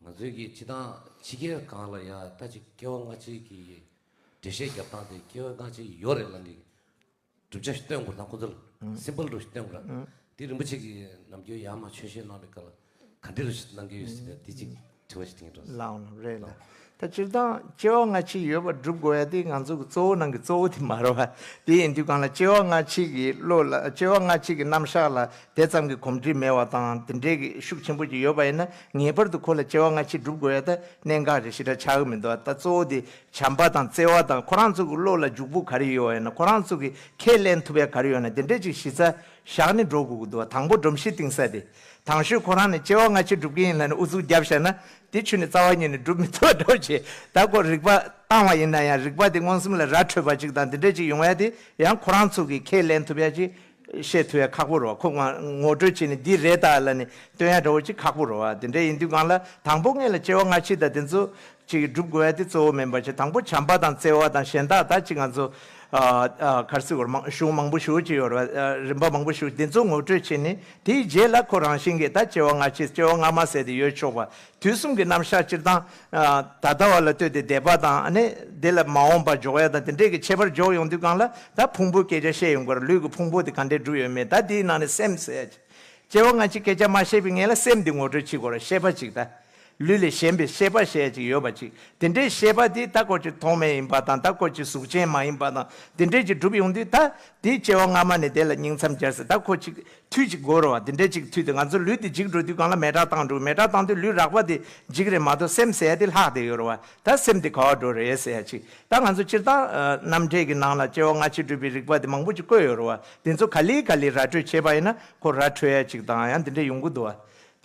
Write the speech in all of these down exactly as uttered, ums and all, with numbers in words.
ང་ཚོའི་གི་སྤྱི་བཏང་ཕྱི་རྒྱལ་སྒང་ལ་ཡ་ད་ཅིག་སྐྱེ་བ་སྔ་ཕྱི་གི་འགྲེལ་བཤད་རྒྱབ་སྟངས་དེ་སྐྱེ་བ་སྔ་ཕྱི་ཡོད་རེད་ལབ་ནས་བསྒྲུབ་བྱ་ཞིག་སྟོན་དགོས་དང་ཁོ་ཚོ་ལ་སིམ་པལ་རུ་ཞིག་སྟོན་དགོས་ར། དེ་རིན་པོ་ཆེ་གི་ནམ་རྒྱུན་ཡར་མར་ཆོས་བཤད་གནང་བའི་སྐབས་ལ་ག་འདྲ་རུ་ཞིག་གནང་གི་ཡོད་ཟེར་ཏེ་དེ་ཅིག་དྲི་བ་ཞིག་དྲིས་འགྲོ། ལའོ་ལའོ་རེད་ལ། ད་སྤྱིར་བཏང་སྐྱེ་བ་སྔ་ཕྱི་ཡོད་པ་སྒྲུབ་དགོས་ཡ་དེ་ང་ཚོ་གི་གཙོ་བོ་ནང་གི་གཙོ་བོ་དེ་མ་རེད་བ། དེ་ཡིན་དུས་གང་ལ་སྐྱེ་བ་སྔ་ཕྱི་གི་བློ་ལ་སྐྱེ་བ་སྔ་ཕྱི་གི་རྣམ་གཞག་ལ་དེ་ཙམ་གྱི་གོམས་འདྲིས་མེད་པ་དང་དེ་འདྲའི་གི་ཤུགས་ཆེན་པོ་ཅིག་ཡོད་པ་ཡིན་ན་ངེས་པར་དུ་ཁོ་ལ་སྐྱེ་བ་སྔ་ཕྱི་སྒྲུབ་དགོས་ཡ་ད་གནད་འགག་རེ་ཞེ་དྲག་ཆགས་ཀྱི་མི་འདུག་ད་གཙོ་བོ་དེ་བྱམས་པ་དང་བརྩེ་བ་དང་ཁོ་རང་ཚོ་གི་བློ་ལ་འཇུག་པོ་ག་རེ་ཡོད་པ་ཡིན་ན་ཁོ་རང་ཚོ་གི་ཁས་ལེན་ཐུབ་ཡ་ག་རེ་ཡོད་ན་དེ་འདྲ་ཅིག་གཞི་རྩ་བཞག་ནས་འགྲོ་དགོས་ཀྱི་འདུག་དང་པོ་སྒྲོམ་གཞི་བཏིང་ས་དེ། དང་ཤོས་ཁོ་རང་ནས་སྐྱེ་བ་སྔ་ཕྱི་སྒྲུབ་ཀྱི་ཡིན་ལབ་ནས་ཨུ་ཚུགས་བརྒྱབ་བཞག་ན་དེ་ཆུ་ནས་རྩ་བ་ཉིད་ནས་སྒྲུབ་མི་ཐུབ་པ་འདྲ་བོ་བྱས། ད་ཁོ་རིག་པ་བཏང་བ་ཡིན་ན་ཡང་རིག་པ་དེ་མངོན་སུམ་ལ་ར་འཕྲོད་པ་ཅིག་དང་དེ་འདྲ་ཅིག་ཡོང་ཡ་དེ་ཡང་ཁོ་རང་ཚོ་གི་ཁས་ལེན་ཐུབ་ཡ་ཅིག་བཤད་ཐུབ་ཡ་ཁག་པོ་རེད་བ། ཁོ་ང་ངོ་སྤྲོད་བྱས་ནས་འདི་རེད་ད་ལབ་ནས་སྟོན་ཡ་འདྲ་བོ་ཅིག་ཁག་པོ་རེད་བ། དེ་འདྲ་ཡིན་དུས་གང་ལ་དང་པོ་ངེད་ལ་སྐྱེ་བ་སྔ་ཕྱི་དང་དེ་ཚོ་ཅིག་སྒྲུབ་དགོས་ཡ་དེ་གཙོ་བོ་མིན་པ་བྱས། དང་པོ་བྱམས་པ་དང་བརྩེ་བ་དང་གཞན་དག་ད་ཅིག་ང་ཚོ་ཨ་ཨ་ག་རེ་ཟེར་དགོས་རེད། མང་གཞུང་མང་པོ་ཞེ་པོ་ཅིག་ཡོད་རེད་བ། ཨ་རིམ་པ་མང་པོ་ཞེ་པོ་དེ་ཚོ་ངོ་སྤྲོད་བྱས་ནས་དེའི་རྗེས་ལ་ཁོ་རང་བཞིན་གྱིས་ད་སྐྱེ་བ་སྔ་ཕྱི་སྐྱེ་བ་སྔ་མ་ཟེར་དེ་ཡོད་ཆོག་པ། དུས་གསུམ་གྱི་རྣམ་གཞག་སྤྱིར་བཏང་ཨ་ད་ལྟ་བ་ལ་ལྟོས་ཏེ་འདས་པ་དང་ཨ་ནི་དེ་ལ་མ་འོངས་པ་འཇོག་ཡ་དང་དེ་འདྲས་ཀྱི་ཁྱད་པར་འཇོག་ཡོང་དུས་གང་ལ་ད་ཕུང་པོའི་སྐད་ཆ་བཤད་ཡོང་དགོས་རེད། ལུས་ཀྱི་ཕུང་པོ་དེ་ག་འདྲས་གྲུབ་ཡོད་མེད་ད་དེའི་ནང་ནས་སེམས་ཟེར་ཡ་ཅིག་སྐྱེ་བ་སྔ་ཕྱི་སྐད་ཆ་མ་བཤད་པའི་སྔོན་ལ་སེམས་འདི་ངོ་སྤྲོད་བྱེད་དགོས་རེད། ཤེས་པ་ཅིག་ད། ལུས་ལས་གཞན་པའི་ཤེས་པ་ཞེས་ཅིག་ཡོད་པ་ཅིག་དེ་འདྲའི་ཤེས་པ་འདི་ད་ཁོ་ཅིག་ཐོགས་མེད་ཡིན་པ་དང་ད་ཁོ་ཅིག་གཟུགས་ཅན་མ་ཡིན་པ་དང་དེ་འདྲའི་ཅིག་གྲུབ་ཡོང་དུས་ད་དེའི་སྐྱེ་བ་སྔ་མ་ནས་དེ་ལ་སྙིང་མཚམས་སྦྱར་ཟེར། ད་ཁོ་ཅིག་མཐུ་ཅིག་དགོས་རེད་བ། དེ་འདྲའི་ཅིག་མཐུ་དེ་ང་ཚོ་ལུས་དེ་འཇིག་འགྲོ་དུས་གང་ལ་མེ་སྲེག་བཏང་འགྲོ། མེ་སྲེག་བཏང་དུས་ལུས་རགས་པ་དེ་འཇིག་རེད་མ་གཏོགས་སེམས་ཟེར་ཡ་དེ་ལྷག་བསྡད་ཡོད་རེད་བ། ད་སེམས་དེ་ག་བ་འགྲོ་རེད་ཟེར་ཡ་ཅིག་ད་ང་ཚོ་སྤྱིར་བཏང་ཨ་རྣམ་འགྲེལ་གྱི་ནང་ལ་སྐྱེ་བ་སྔ་ཕྱི་སྒྲུབ་པའི་རིགས་པ་དེ་མང་པོ་ཅིག་བཀོད་ཡོད་རེད་བ། དེ་ཚོ་ག་ལེ་ག་ལེ་ར་སྤྲོད་བྱས་པ་ཡིན་ན་ཁོ་ར་འཕྲོད་ཡ་ཅིག་དང་ཡང་དེ་འདྲ་ཡོང་གི་འདུག་བ།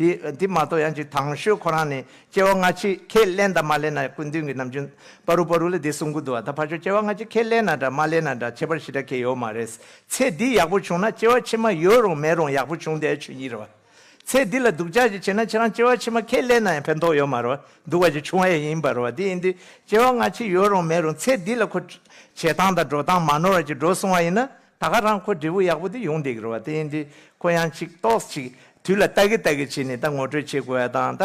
དེ་དེ་མ་གཏོགས་ཡང་ཅིག་དང་ཤོས་ཁོ་རང་ནས་སྐྱེ་བ་སྔ་ཕྱི་ཁས་ལེན་དང་མ་ལེན་ན་སྐུ་མདུན་གྱི་ནམ་རྒྱུན་པ་རུ་པ་རུ་ལ་དེ་གསུང་གི་འདུག་བ། ད་ཕར་ཕྱོགས་སྐྱེ་བ་སྔ་ཕྱི་ཁས་ལེན་ན་འདྲ་མ་ལེན་ན་འདྲ་ཁྱད་པར་ཞེ་དྲག་གང་ཡང་ཡོད་མ་རེད། ཚེ་འདི་ཡག་པོ་བྱུང་ན་སྐྱེ་བ་ཕྱི་མ་ཡོད་རུང་མེད་རུང་ཡག་པོ་བྱུང་བསྡད་ཆོས་ཉིད་རེད་བ། ཚེ་འདི་ལ་སྡུག་ཅག་ཅིག་བྱས་ན་ཁྱེད་རང་སྐྱེ་བ་ཕྱི་མ་ཁས་ལེན་ན་ཡང་ཕན་ཐོགས་ཡོད་མ་རེད་བ། སྡུག་པ་ཅིག་བྱུང་བ་ཡང་ཡིན་པ་རེད་བ། དེ་ཡིན་དུས་སྐྱེ་བ་སྔ་ཕྱི་ཡོད་རུང་མེད་རུང་ཚེ་འདི་ལ་ཁོ་བྱེད་སྟངས་དང་འགྲོ་སྟངས་མ་ནོར་བ་ཅིག་འགྲོ་སོང་བ་ཡིན་ན་ད་ག་རང་ཁོ་འབྲས་བུ་ཡག་པོ་དེ་ཡོང་བསྡད་ཀྱི་རེད་བ། དེ་ཡིན་དུས་ཁོ་ཡང་ཅིག་ཏོག་ཙམ་ཅིག་དུས་ལ་ལྟ་གི་ལྟ་གི་བྱས་ནས་ད་ངོ་སྤྲོད་བྱེད་དགོས་ཡ་དང་ད་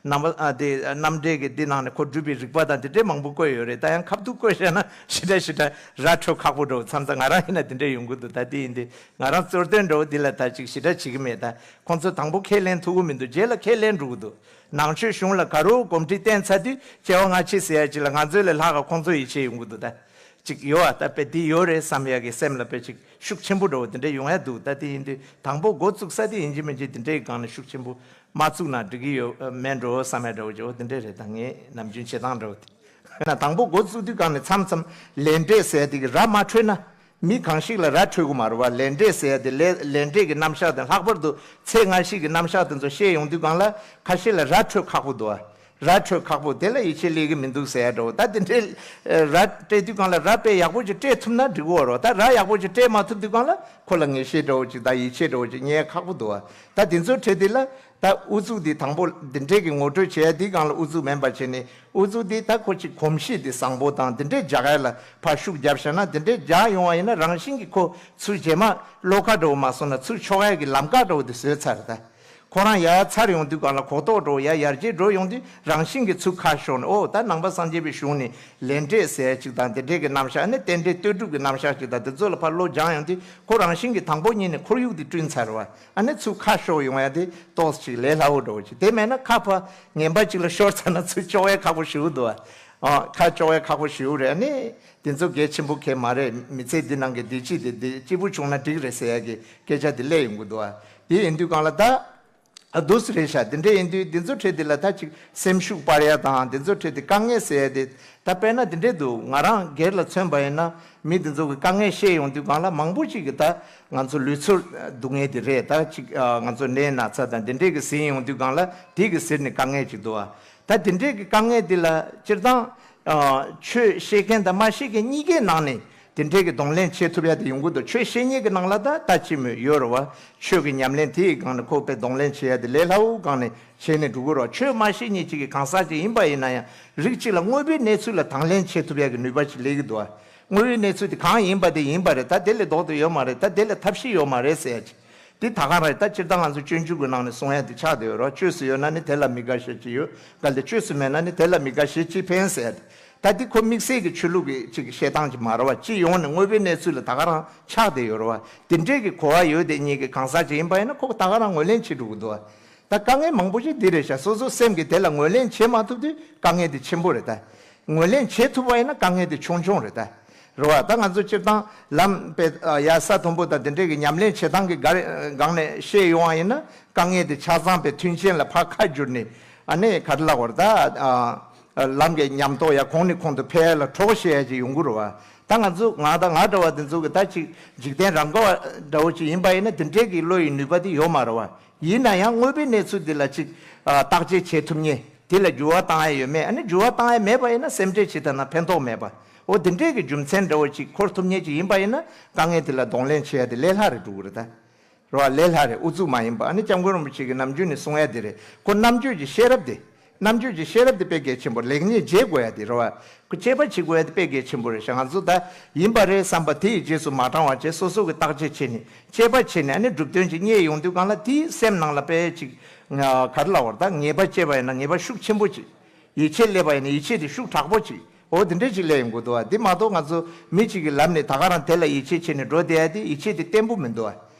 རྣམ་པ་ཨ་དེ་རྣམ་འགྲེལ་གྱི་འདི་ནང་ནས་ཁོ་སྒྲུབ་པའི་རིགས་པ་དང་དེ་འདྲས་མང་པོ་བཀོད་ཡོད་རེད། ད་ཡང་ཁ་ཐུག་བཀོད་བཞག་ན་ཞེ་དྲག་ཞེ་དྲག་ར་འཕྲོད་ཁག་པོ་འགྲོ་མཚམས་མཚམས་ང་རང་ཡིན་ན་དེ་འདྲས་ཡོང་གི་འདུག་ད་དེ་ཡིན་དུས་ང་རང་གཙོ་དོན་འདྲ་བོ་འདི་ལ་ད་ཅིག་ཞེ་དྲག་བྱེད་ཀྱི་མེད། ད་ཁོང་ཚོ་དང་པོ་ཁས་ལེན་ཐུབ་ཀྱི་མི་འདུག་རྗེས་ལ་ཁས་ལེན་འགྲོ་གི་འདུག་ནང་ཆོས་གཞུང་ལ་ག་རུ་གོམས་འདྲིས་བསྟན་ཚར་དུས་སྐྱེ་བ་སྔ་ཕྱི་ཟེར་ཡ་ཅིག་ལ་ང་ཚོའི་ལས་ལྷག་ག་ཁོང་ཚོ་ཡིད་ཆེས་ཡོང་གི་འདུག་ད་ཅིག་ཡོད་ཨ་ད་དཔེ་འདི་ཡོད་རེད་བསམ་ཡ་གི་སེམས་ལ་དཔེ་ཅིག་ཤུགས་ཆེན་པོ་འདྲ་བོ་དེ་འདྲ་ཡོང་ཡ་འདུག་ད་དེ་ཡིན་དུས་དང་པོ་འགོ་བཙུགས་ས་དེ་ཡིན་གཅིག་མིན་གཅིག་དེ་འདྲའི་སྒང་ནས་ཤུགས་ཆེན་པོ་མ་བཙུགས་ན་འགྲིག་གི་ཡོད་མེད་འགྲོ་བསམ་ཡ་འདྲ་བོ་ཅིག་འོ་དེ་འདྲ་རེད། ད་ངས་ནམ་རྒྱུན་བྱེད་སྟངས་འདྲ་བོ་དེ་ན་དང་པོ་འགོ་བཙུགས་དུས་སྒང་ནས་མཚམས་མཚམས་ལས་འབྲས་ཟེར་ཡ་དེ་གི་ར་མ་འཕྲོད་ན། མི་གང་ཞིག་ལ་ར་འཕྲོད་ཀྱི་མ་རེད་བ། ལས་འབྲས་ཟེར་ཡ་དེ་ལས་ལས་འབྲས་ཀྱི་རྣམ་གཞག་དང་ལྷག་པར་དུ་ཚེ་སྔ་ཕྱི་གི་རྣམ་གཞག་དེ་ཚོ་བཤད་ཡོང་དུས་སྒང་ལ་ཁ་ཤས་ལ་ར་འཕྲོད་ཁག་པོ་འདུག་བ། ར་འཕྲོད་ཁག་པོ་དེ་ལ་ཡིད་ཆེས་སླེབས་ཀྱི་མི་འདུག་ཟེར་ཡ་འདྲ་བོ། ད་དེ་འདྲའི་ཨ་ར་སྤྲད་དུས་སྒང་ལ་ར་དཔེ་ཡག་པོ་ཅིག་སྤྲད་ཐུབ་ན་འགྲིག་གི་རེད་བ། ད་ར་ཡག་པོ་ཅིག་སྤྲད་མ་ཐུབ་དུས་སྒང་ལ་ཁོ་ལ་ངེས་ཤེས་འདྲ་བོ་ཅིག་དང་ཡིད་ཆེས་འདྲ་བོ་ཅིག་རྙེད་ཁག་པོ་འདུག་བ། ད་དེ་ཚོའི་གྲས་དེ་ལ་ད་ཨུ་ཚུགས་དེ་དང་པོ་འདི་འདྲའི་གི་ངོ་སྤྲོད་བྱེད་ཡ་དེའི་སྒང་ལ་ཨུ་ཚུགས་མེད་པ་བྱས་ནས། ཨུ་ཚུགས་དེ་ད་ཁོ་ཅིག་གོམས་གཤིས་དེ་བཟང་པོ་དང་དེ་འདྲའི་རྒྱག་ཡ་ལ་ཕར་ཤུགས་བརྒྱབ་བཞག་ན། དེ་འདྲའི་རྒྱག་ཡོང་བ་ཡིན་ན་རང་བཞིན་གྱིས་ཁོ་ཚུར་རྗེས་མ་བློ་ཁ་འདྲ་བོ་མ་སོང་ན་ཚུར་ཕྱོགས་ཡ་གི་ལམ་ཁ་འདྲ་བོ་དེ་བཟོས་ཚར། ད་ཁོ་རང་ཡར་ཚར་ཡོང་དུས་སྒང་ལ་གོ་རྟོགས་འདྲ་བོ་ཡར་ཡར་རྒྱས་འགྲོ་ཡོང་དུས་རང་བཞིན་གྱིས་ཚུར་ཁ་ཤོར་ནས། ཨོ་ད་ནང་པ་སངས་རྒྱས་པའི་གཞུང་ནས་ལས་འབྲས་ཟེར་ཡ་ཅིག་དང་དེ་འདྲའི་གི་རྣམ་གཞག་ནི་རྟེན་འབྲེལ་ལྟོས་གྲུབ་ཀྱི་རྣམ་གཞག་ཅིག་དང་དེ་ཚོ་ལ་ཕར་བློ་སྦྱངས་ཡོང་དུས་ཁོ་རང་བཞིན་གྱིས་དང་པོ་ཉིད་ནས་ཁོར་ཡུག་དེ་བསྐྲུན་ཚར་བ། ཨ་ནི་ཚུར་ཁ་ཤོར་ཡོང་ཡ་དེ་ཏོག་ཙམ་ཅིག་ལས་སླ་བོ་འདྲ་བོ་ཅིག་དེ་མེད་ན་ཁ་ཕར་ངན་པ་ཅིག་ལ་ཤོར་ཚར་ན་ཚུར་གཅོག་ཡ་ཁག་པོ་ཞེ་པོ་འདུག་ཨ། ཨ་ཁ་གཅོག་ཡ་ཁག་པོ་ཞེ་པོ་རེད། ཨ་ནི་དེ་ཚོ་གལ་ཆེན་པོ་གང་ཡང་མ་རེད། མི་ཚེ་འདི་ནང་གི་བདེ་སྐྱིད་དེ་བདེ་སྐྱིད་པོ་བྱུང་ན་འགྲིག་རེད་ཟེར་ཡ་གི་སྐད་ཆ་དེ་སླེབས་ཡོང་གི་འདུག་ཨ། དེ་ཡིན་དུས་སྒང་ལ་ད། ཨ་འདུག་སེ་རེད་ཤག་དེ་འདྲ་ཡིན་དུས་འདི་ཚོ་གྲས་འདི་ལ་ད་ཅིག་སེམས་ཤུགས་སྤར་ཡ་དང་འདི་ཚོ་གྲས་འདི་དཀའ་ངལ་སེལ་ཡ་དེ་ད་དཔེར་ན་འདི་འདྲས་འདུག་ང་རང་སྒེར་ལ་མཚོན་པ་ཡིན་ན་མི་འདི་ཚོ་གི་དཀའ་ངལ་བཤད་ཡོང་དུས་སྒང་ལ་མང་པོ་ཅིག་གི་ད་ང་ཚོ་ལུས་ཚོར་སྡུག་བསྔལ་དེ་རེད། ད་ཅིག་ང་ཚོ་ནད་ན་ཚ་དང་འདི་འདྲས་གི་ཟིན་ཡོང་དུས་སྒང་ལ་དེ་གི་ཟེར་ནས་དཀའ་ངལ་ཅིག་འདུག་ཨ། ད་འདི་འདྲས་གི་དཀའ་ངལ་འདི་ལ་སྤྱིར་བཏང་ཆོས་བཤད་མཁན་དང་མ་བཤད་མཁན་གཉིས་ཀའི་ནང་ནས། དེ་འདྲའི་གི་གདོང་ལེན་བྱེད་ཐུབ་ཡ་དེ་ཡོང་གི་འདུག་ཆོས་བཤད་མཁན་གྱི་ནང་ལ་ད་ལྟ་ཅི་མོ་ཡོད་རེད་བ། ཆོས་ཀྱི་ཉམས་ལེན་དེའི་སྒང་ནས་ཁོ་དཔེ་གདོང་ལེན་བྱེད་ཡ་དེ་ལས་སླ་བོའི་སྒང་ནས་བྱས་ནས་འགྲོ་གི་རེད་བ། ཆོས་མ་ཤེས་མཁན་ཅིག་གི་གང་ཟག་ཅིག་ཡིན་པ་ཡིན་ན་ཡང་རིགས་གཅིག་ལ་དངོས་པོའི་གནས་ཚུལ་ལ་དང་ལེན་བྱེད་ཐུབ་ཡ་གི་ནུས་པ་ཅིག་སླེབས་ཀྱི་འདུག་བ། དངོས་པོའི་གནས་ཚུལ་དེ་གང་ཡིན་པ་དེ་ཡིན་པ་རེད། ད་དེ་ལས་ལྡོག་ཏུ་ཡོད་མ་རེད། ད་དེ་ལས་ཐབས་ཤེས་ཡོད་མ་རེད་ཟེར་ཡ་ཅིག་དེ་ད་ག་རང་ད་སྤྱིར་བཏང་ང་ཚོ་སྤྱོད་འཇུག་གི་ནང་ནས་གསུང་ཡ་དེ་ཆགས་བསྡད་ཡོད་རེད་བ། བཅོས་སུ་ཡོད་ན་ནི་དེ་ལ་མི་དགའ་ཞེས་ཅི་ཡོད། གལ་ཏེ་བཅོས་སུ་མེད་ན་ནི་དེ་ལ་མི་དགའ་ཞེས་ཅི་ཕན་ཟེར་ཡ་དེ། ད་འདི་ཁོ་དམིགས་བསལ་གྱི་ཆོས་ལུགས་ཀྱི་ཅིག་བཤད་སྟངས་ཅིག་མ་རེད་བ། སྤྱི་ཡོངས་ནས་དངོས་པོའི་གནས་ཚུལ་ལ་ད་ག་རང་ཆགས་བསྡད་ཡོད་རེད་བ། དེ་འདྲས་ཀྱི་གོ་བ་ཡོད་དེ་ཉིད་ཀྱི་གང་ཟག་ཅིག་ཡིན་པ་ཡིན་ན་ཁོ་ད་ག་རང་ངོས་ལེན་བྱེད་འགྲོ་གི་འདུག་བ། ད་དཀའ་ངལ་མང་པོ་ཞིག་འདི་རེད་ཤག་སོ་སོ་སེམས་ཀྱིས་དེ་ལ་ངོས་ལེན་བྱེད་མ་ཐུབ་དུས་དཀའ་ངལ་དེ་ཆེན་པོ་རེད་ད། ངོས་ལེན་བྱེད་ཐུབ་པ་ཡིན་ན་དཀའ་ངལ་དེ་ཆུང་ཆུང་རེད་ད། རེད་བ། ད་ང་ཚོ་སྤྱིར་བཏང་ལམ་དཔེ་ཡ་ས་མཐོན་པོ་དང་དེ་འདྲས་ཀྱི་ཉམས་ལེན་བྱེད་སྟངས་ཀྱི་སྒང་ནས་བཤད་ཡོང་བ་ཡིན་ན་དཀའ་ངལ་དེ་ཆ་ཚང་པའི་མཐུན་རྐྱེན་ལ་ཕར་ཁ་བསྒྱུར་ནས་ཨ་ནི་ག་རེ་ལབ་དགོས་རེད་ད། ལམ་གྱི་ཉམས་རྟོགས་ཡ་གོང་ནས་གོང་དུ་འཕེལ་ཡ་ལ་གྲོགས་བྱེད་ཡ་ཅིག་ཡོང་གི་རེད་བ། ད་ང་ཚོ་ང་དང་ང་འདྲ་བ་དེ་ཚོ་གི་ད་ཅིག་འཇིག་རྟེན་རང་ག་བ་འདྲ་བོ་ཅིག་ཡིན་པ་ཡིན་ན་དེ་འདྲས་ཀྱི་བློ་ཡི་ནུས་པ་དེ་ཡོད་མ་རེད་བ། ཡིན་ན་ཡང་དངོས་པོའི་གནས་ཚུལ་འདི་ལ་ཅིག་ཨ། བརྟག་དཔྱད་བྱེད་ཐུབ་མཁན་དེ་ལ་འགྱུར་བ་བཏང་ཡ་ཡོད་མེད། ཨ་ནི་འགྱུར་བ་བཏང་ཡ་མེད་པ་ཡིན་ན་སེམས་ཁྲལ་བྱེད་ཐབས་ན་ཕན་ཐོགས་མེད་པ། འོ་དེ་འདྲས་ཀྱི་རྒྱུ་མཚན་འདྲ་བོ་ཅིག་འཁོར་ཐུབ་མཁན་ཅིག་ཡིན་པ་ཡིན་ན་དཀའ་ངལ་དེ་ལ་གདོང་ལེན་བྱེད་ཡ་དེ་ལས་སླ་རེ་འགྲོ་གི་རེད་ད། རེད་བ། ལས་སླ་རེད། ཨུ་ཚུགས་མ་ཡིན་པ། ཨ་ནི་སྐྱབས་མགོན་རིན་པོ་ཆེ་གི་ནམ་རྒྱུན་ནས་གསུང་ཡ་དེ་རེད། ཁོ་རྣམ་དཔྱོད་ཀྱི་ཤེས་རབ་དེ། རྣམ་དཔྱོད་ཀྱི་ཤེས་རབ་དེ་དཔེ་གལ་ཆེན་པོ། ལེགས་ཉེས་འབྱེད་དགོས་ཡ་དེ་རེད་བ། ཁོ་དཔྱད་པ་བྱེད་དགོས་ཡ་དེ་དཔེ་གལ་ཆེན་པོ་རེད་ཤག་ང་ཚོ་ད་ཡིན་པ་རེད་བསམ་པ་དེ་ཡི་རྗེས་སུ་མ་འབྲང་བ་བྱས་སོ་སོ་གི་བརྟག་དཔྱད་བྱས་ནས་དཔྱད་པ་བྱས་ནས་ཨ་ནི་གྲུབ་དོན་ཅིག་རྙེད་ཡོང་དུས་སྒང་ལ་དེའི་སེམས་ནང་ལ་དཔེ་ཅིག་ག་རེ་ལབ་དགོས་རེད་ད། ངེས་པ་བྱས་པ་ཡིན་ན་ངེས་པ་ཤུགས་ཆེན་པོ་ཅིག་ཡིད་ཆེས་སླེབས་པ་ཡིན་ན་ཡིད་ཆེས་དེ་ཤུགས་དྲག་པོ་ཅིག་འོ་དེ་འདྲས་ཅིག་སླེབས་ཡོང་གི་འདུག་བ། དེ་མ་གཏོགས་ང་ཚོ་མི་གཅིག་གི་ལམ་ནས་ད་ག་རང་དེ་ལ་ཡིད་ཆེས་བྱས་ནས་འགྲོ་བསྡད་ཡ་དེ་ཡིད་ཆེས་དེ་བརྟན་པོ་མི་འདུག་བ།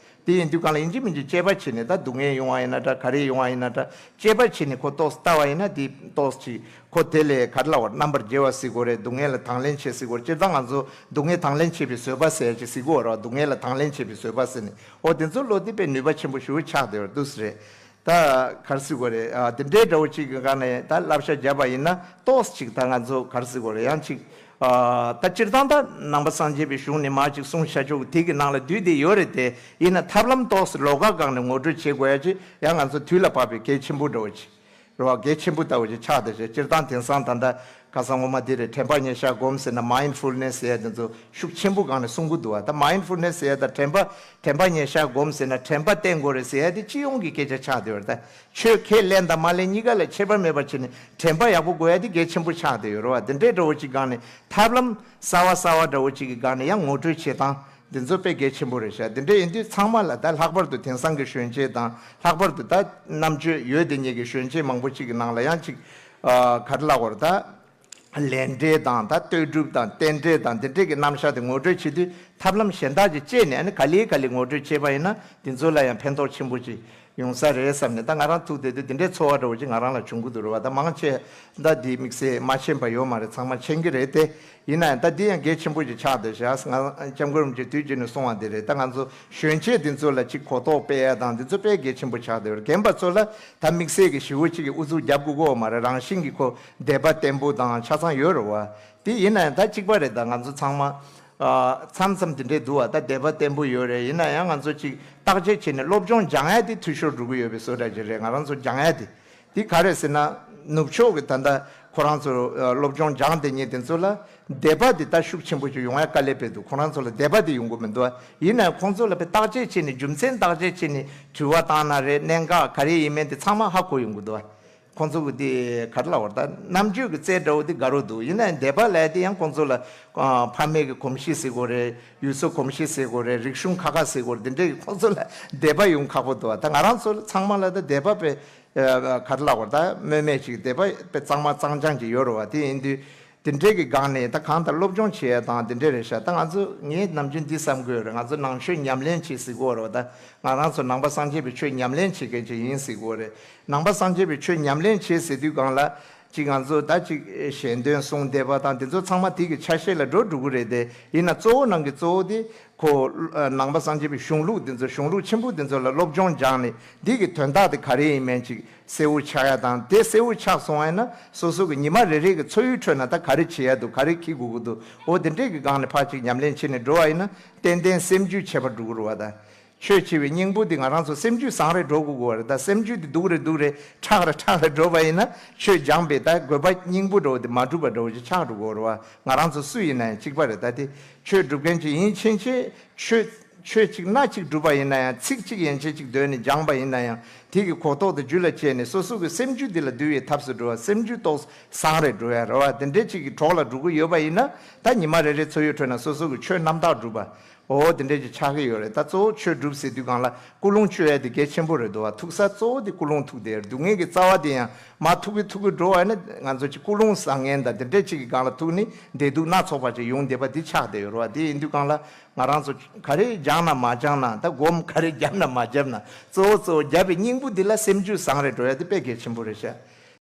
དེ་ཡིན་དུས་སྒང་ལ་ཡིན་གཅིག་མིན་གཅིག་དཔྱད་པ་བྱས་ནས་ད་སྡུག་བསྔལ་ཡོང་བ་ཡིན་ན་འདྲ་ག་རེ་ཡོང་བ་ཡིན་ན་འདྲ་དཔྱད་པ་བྱས་ནས་ཁོ་ཏོག་ཙམ་ལྟ་བ་ཡིན་ན་དེ་ཏོག་ཙམ་ཅིག་ཁོ་དེ་ལས་ག་རེ་ལབ་དགོས་རེད། རྣམ་པར་རྒྱལ་བ་ཟེར་དགོས་རེད། སྡུག་བསྔལ་ལ་དང་ལེན་བྱེད་ཟེར་དགོས་རེད། སྤྱིར་བཏང་ང་ཚོ་སྡུག་བསྔལ་དང་ལེན་བྱེད་པའི་བཟོད་པ་ཟེར་ཅིག་ཟེར་གྱི་ཡོད་རེད་བ། སྡུག་བསྔལ་ལ་དང་ལེན་བྱེད་པའི་བཟོད་པ་ཟེར་ནས། འོ་དེ་ཚོ་བློ་དེ་དཔེ་ནུས་པ་ཆེན་པོ་ཞེ་པོ་ཆགས་བསྡད་ཡོད་འདུག་ཟེར་རེད། ད་ག་རེ་ཟེར་དགོས་རེད། ཨ། དེ་འདྲའི་འདྲ་བོ་ཅིག་གི་སྒང་ནས་ད་བསླབ་བྱ་བརྒྱབ་པ་ཡིན་ན་ཏོག་ཙམ་ཅིག་ད་ང་ཚོ་ག་རེ་ཟེར་དགོས་རེད། ཡང་ཅིག་ཨ། ད་སྤྱིར་བཏང་ད་ནང་པ་སངས་རྒྱས་པའི་གཞུང་ནས་མར་ཅིག་གསུངས་བཞག་ཆོག་གི་དེ་གི་ནང་ལ་འདུས་ཏེ་ཡོད་རེད་དེ། ཡིན་ན་ཐབས་ལམ་ཏོག་ཙམ་ལོགས་ཀ་སྒང་ནས་ངོ་སྤྲོད་བྱེད་དགོས་ཡ་ཅིག་ཡང་ང་ཚོ་དུས་ལ་བབ་པའི་གལ་ཆེན་པོ་འདྲ་བོ་ཅིག་རེད་བ། གལ་ཆེན་པོ་ལྟ་བུ་ཅིག་ཆགས་བསྡད་བྱས། སྤྱིར་བཏང་དེང་སང་ད་ལྟ་ཁ་སང་སྔོན་མ་འདི་རེད། དྲན་པ་ཉེར་བཞག་སྒོམ་ཟེར་ན། མའིན་ཌ་ཕུལ་ནེ་སི་ཟེར་ཡ་དེ་ཚོ་ཤུགས་ཆེན་པོ་སྒང་ནས་གསུང་གི་འདུག་བ། ད་མའིན་ཌ་ཕུལ་ནེ་སི་ཟེར་ཡ་དང་དྲན་པ་དྲན་པ་ཉེར་བཞག་སྒོམ་ཟེར་ན་དྲན་པ་བསྟེན་དགོས་རེད་ཟེར་ཡ་དེ་སྤྱི་ཡོངས་ཀྱི་སྐད་ཆ་ཆགས་བསྡད་ཡོད་རེད། ད་ཆོས་ཁས་ལེན་དང་མ་ལེན་གཉིས་ཀ་ལ་ཁྱད་པར་མེད་པ་བྱས་ནས་དྲན་པ་ཡག་པོ་དགོས་ཡ་དེ་གལ་ཆེན་པོ་ཆགས་བསྡད་ཡོད་རེད་བ། དེ་འདྲའི་འདྲ་བོ་ཅིག་སྒང་ནས་ཐབས་ལམ་གསར་བ་གསར་བ་འདྲ་བོ་ཅིག་གི་སྒང་ནས་ཡང་ངོ་སྤྲོད་བྱེད་སྟངས་འདི་ཚོ་དཔེ་གལ་ཆེན་པོ་རེད་ཤག་དེ་འདྲ་ཡིན་དུས་ཚང་མ་ལ་ད་ལྷག་པར་དུ་དེང་སང་གི་གཞོན་སྐྱེས་དང་། ལྷག་པར་དུ་ད་རྣམ་དཔྱོད་ཡོད་དེ་ཉིད་ཀྱི་གཞོན་སྐྱེས་མང་པོ་ཅིག་གི་ནང་ལ་ཡང་ཅིག་ཨ། ག་རེ་ལབ་དགོས་རེད། ད་ལས་འབྲེལ་དང་། ད་ལྟོས་གྲུབ་དང་རྟེན་འབྲེལ་དང་འདི་འདྲས་ཀྱི་རྣམ་གཞག་དེ་ངོ་སྤྲོད་བྱེད་དུས་ཐབས་ལམ་གཞན་དག་ཅིག་སྤྱད་ནས། ཨ་ནི་ག་ལེ་ག་ལེ་ངོ་སྤྲོད་བྱས་པ་ཡིན་ན་འདི་ཚོ་ལ་ཡང་ཕན་ཐོགས་ཆེན་པོ་ཅིག་ཡོང་ས་རེད་བསམ་ནས། ད་ང་རང་ཐུག་བསྡད་དུས་དེ་འདྲའི་ཚོར་བ་འདྲ་བོ་ཅིག་ང་རང་ལ་བྱུང་གི་འདུག་རེད་བ། ད་མང་ཆེ་ད་འདི་དམིགས་བསལ་མ་མཁྱེན་པ་ཡོད་མ་རེད། ཚང་མ་མཁྱེན་གྱི་རེད་དེ། ཡིན་ན་ཡང་ད་འདི་ཡང་གལ་ཆེན་པོ་ཅིག་ཆགས་བསྡད་ཤག་ང་སྐྱབས་མགོན་རིན་པོ་ཆེ་དུས་རྒྱུན་ནས་གསུང་བ་འདི་རེད། ད་ང་ཚོ་གཞོན་སྐྱེས་འདི་ཚོ་ལ་ཅིག་གོ་རྟོགས་སྤེལ་ཡ་དང་འདི་ཚོ་དཔེ་གལ་ཆེན་པོ་ཆགས་བསྡད་ཡོད་རེད། རྒན་པ་ཚོ་ལ་ད་དམིགས་བསལ་གྱི་ཞེ་པོ་ཅིག་གི་ཨུ་ཚུགས་རྒྱབ་དགོས་ཀྱི་ཡོད་མ་རེད། རང་བཞིན་གྱིས་ཁོ་དད་པ་བརྟན་པོ་དང་ཆ་ཚང་ཡོད་རེད་བ། དེ་ཡིན་ན་ཡང་ད་གཅིག་པ་རེད། ད་ང་ཚོ་ཚང་མ་ཨ། མཚམས་མཚམས་དེ་འདྲས་འདུག་བ། ད་དད་པ་བརྟན་པོ་ཡོད་རེད། ཡིན་ན་ཡང་ང་ཚོ་ཅིག་བརྟག་དཔྱད་བྱས་ནས་སློབ་སྦྱོང་སྦྱང་ཡ་དེ་འཐུས་ཤོར་འགྲོ་གི་ཡོད་པའི་བཟོ་འདྲ་ཅིག་རེད། ང་རང་ཚོ་སྦྱང་ཡ་དེ། འདི་ག་རེ་ཟེར་ན། ནུབ་ཕྱོགས་ཀྱི་ད་ལྟ་ཁོ་རང་ཚོ་སློབ་སྦྱོང་སྦྱངས་དེ་ཉིད་དེ་ཚོ་ལ་དད་པ་འདི་ད་ཤུགས་ཆེན་པོ་ཞིག་ཡོང་ཡ་དཀའ་ལས་དཔེ་འདུག་ཁོ་རང་ཚོ་ལ་དད་པ་འདི་ཡོང་གི་མི་འདུག་ཡིན་ནའང་ཁོང་ཚོ་ལ་དཔེ་བརྟག་དཔྱད་བྱས་ནས། རྒྱུ་མཚན་བརྟག་དཔྱད་བྱས་ནས་དྲི་བ་བཏང་ན་རེད། གནད་འགག་ག་རེ་ཡིན་མིན་དེ་ཚང་མ་ཧ་གོ་ཡོང་གི་འདུག་ཁོང་ཚོ་གི་དེ་ག་རེ་ལབ་དགོས་རེད། ད་རྣམ་དཔྱོད་ཀྱི་རྩལ་འདྲ་བོ་དེ་དགའ་རབས་འདུག་ཡིན་ནའང་དད་པ་ལབ་ཡ་དེ་ཡང་ཁོང་ཚོ་ལ་ཨ། ཕ་མེས་ཀྱི་གོམས་གཤིས་ཟེར་དགོས་རེད། ཡུལ་སྲོལ་གོམས་གཤིས་ཟེར་དགོས་རེད། རིག་གཞུང་ཁ་ཁ་ཟེར་དགོས་རེད། འདི་འདྲའི་ཁོང་ཚོ་ལ་དད་པ་ཡོང་ཁག་པོ་འདུག་ད་ང་རང་ཚོ་ཚང་མ་ལ་ད་དད་པ་དཔེ་ཨ། ག་རེ་ལབ་དགོས་རེད། ད་སྨོས་མེད་ཅིག་དད་པ་དཔེ་གཙང་མ་གཙང་རྐྱང་ཅིག་ཡོད་རེད་བ། དེ་ཡིན་དུས་དེ་འདྲའི་གི་སྒང་ནས་ད་གང་ལྟར་སློབ་སྦྱོང་བྱེད་ཡ་དང་དེ་འདྲ་རེད་ཤག་ད་ང་ཚོ་ངས་ནམ་རྒྱུན་འདི་བསམ་གྱི་ཡོད་རེད། ང་ཚོ་ནང་ཆོས་ཉམས་ལེན་བྱེད་ཟེར་གྱི་ཡོད་རེད་བ། ད་ང་རང་ཚོ་ནང་པ་སངས་རྒྱས་པའི་ཆོས་ཉམས་ལེན་བྱེད་མཁན་ཅིག་ཡིན་ཟེར་གྱི་ཡོད་རེད། ནང་པ་སངས་རྒྱས་པའི་ཆོས་ཉམས་ལེན་བྱེད་ཟེར་དུས་སྒང་ལ་ཅིག་ང་ཚོ་ད་ཅིག་ཞལ་འདོན་གསུང་བསྡད་པ་དང་དེ་ཚོ་ཚང་མ་དེ་གི་ཆ་ཤས་ལ་འགྲོ་འགྲོ་གི་རེད་དེ། ཡིན་ན་གཙོ་བོ་ནང་གི་གཙོ་བོ་དེ་ཁོ་ནང་པ་སངས་རྒྱས་པའི་གཞུང་ལུགས་དེ་ཚོ། གཞུང་ལུགས་ཆེན་པོ་དེ་ཚོ་ལ་སློབ་སྦྱོང་སྦྱངས་ནས་འདི་གི་དོན་དག་དེ་ག་རེ་ཡིན་མིན་ཅིག་གསལ་བོ་ཆགས་ཡ་དང་། དེ་གསལ་བོ་ཆགས་སོང་བ་ཡིན་ན་སོ་སོ་གི་ཉི་མ་རེ་རེ་གི་འཚོ་བའི་ཁྲོད་ན་ད་ག་རེ་བྱེད་ཡ་འདུག་ག་རེ་འཁྱེར་དགོས་ཀྱི་འདུག་འོ་དེ་འདྲས་ཀྱི་སྒང་ནས་ཕར་ཅིག་ཉམས་ལེན་བྱས་ནས་འགྲོ་བ་ཡིན་ན་ཏན་ཏན་སེམས་རྒྱུད་ཁྱད་པར་འགྲོ་གི་རེད་བ། ད་ཆོས་ཆེ་བའི་སྙིང་པོ་འདི་ང་རང་ཚོ་སེམས་རྒྱུད་བཟང་རེ་འགྲོ་དགོས་ཀྱི་རེད། ད་སེམས་རྒྱུད་འདི་སྡུག་རེ་སྡུག་རེ་ཁྲག་རེ་ཁྲག་རེ་འགྲོ་བ་ཡིན་ན་ཆོས་སྦྱངས་པའི་ད་དགོས་པ་སྙིང་པོ་འདྲ་བོ་དེ་མ་འགྲུབ་པ་འདྲ་བོ་ཅིག་ཆགས་འགྲོ་གི་རེད་བ། ང་རང་ཚོ་སུ་ཡིན་ན་ཡང་གཅིག་པ་རེད། ད་དེ་ཆོས་སྒྲུབ་མཁན་ཅིག་ཡིན་ཕྱིན་ཆད་ཆོས་ཆོས་གཅིག་སྣ་གཅིག་སྒྲུབ་པ་ཡིན་ན་ཡང་། ཚིག་གཅིག་ཡན་ཆད་གཅིག་འདོན་ནས་སྦྱངས་པ་ཡིན་ན་ཡང་། དེ་གི་གོ་རྟོགས་དེ་རྒྱུད་ལ་སྐྱེས་ནས་སོ་སོ་གི་སེམས་རྒྱུད་འདི་ལ་འདུལ་བའི་ཐབས་སུ་འགྲོ་བ། སེམས་རྒྱུད་ཏོག་བཟང་རེ་འགྲོ་ཡ་རེད་བ། དེ་འདྲའི་གཅིག་གི་གྲོགས་ལ་འགྲོ་གི་ཡོད་པ་ཡིན་ན་ད་ཉི་མ་རེ་རེ་འཚོ་བའི་ཁྲོད་ན་སོ་སོ་གི་ཆོས་རྣམ་དག་སྒྲུབ་པ། འོ་དེ་འདྲས་ཀྱི་ཆགས་ཀྱི་ཡོད་རེད། ད་གཙོ་བོ་ཆོས་སྒྲུབ་ཟེར་དུས་སྒང་ལ་ཀུན་སློང་བཅོས་ཡ་དེ་གལ་ཆེན་པོ་རེད་འདུག་བ། ཐུག་ས་གཙོ་བོ་དེ་ཀུན་སློང་ཐུག་བསྡད་ཡོད་རེད། སྡུག་བསྔལ་གྱི་རྩ་བ་དེ་ཡང་མར་ཐུག་གི་ཐུག་གི་འགྲོ་བ་ནི་ང་ཚོ་ཅིག་ཀུན་སློང་བཟང་ངན་དང་དེ་འདྲས་ཅིག་གི་སྒང་ལ་ཐུག་ནས་བདེ་སྡུག་སྣ་ཚོགས་པ་ཅིག་ཡོང་བསྡད་པ་དེ་ཆགས་བསྡད་ཡོད་རེད་བ། དེ་ཡིན་དུས་སྒང་ལ་ང་རང་ཚོ་ག་རེ་སྦྱངས་ན་མ་སྦྱངས་ན། ད་སྒོམ་ག་རེ་བརྒྱབ་ན་མ་བརྒྱབ་ན། གཙོ་བོ་གཙོ་བོ་བརྒྱབ་པའི་སྙིང་པོ་འདི་ལ་སེམས་རྒྱུད་བཟང་རེ་འགྲོ་ཡ་དེ་དཔེ་གལ་ཆེན་པོ་རེད་ཤག